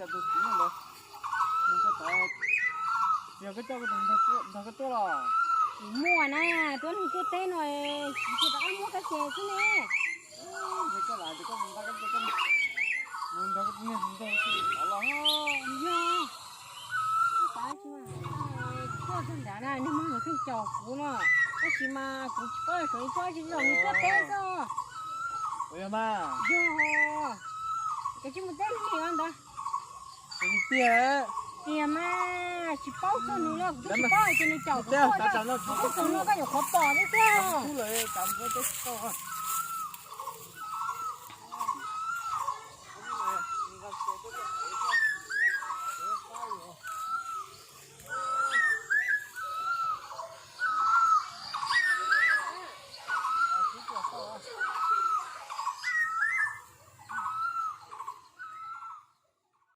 Tus txiv neej ntawd, nws koj tod, yog koj coj koj tus nrog koj tuaj los? Tsis muaj na, tuaj nug tuaj teb no, tsis tau muab koj ces xwb ne. Nrog koj los, nrog koj mus nrog koj tus niag hluas nraug xwb los. Yog, tab sis mas tuaj txog nrad na, niag hmoob ntawd pheej caum kuv no, tab sis mas kuv tsis paub xyov yog tsis los nws tuaj teb xwb. Yog mas, yog, koj tsis mus teb niag ntawd. Tiag, tiag mas tsis paub txog nws los kuv twb tsis paub hais tias nws caum kuv tuaj, txog no koj yuav qhuav pom thiab tiag.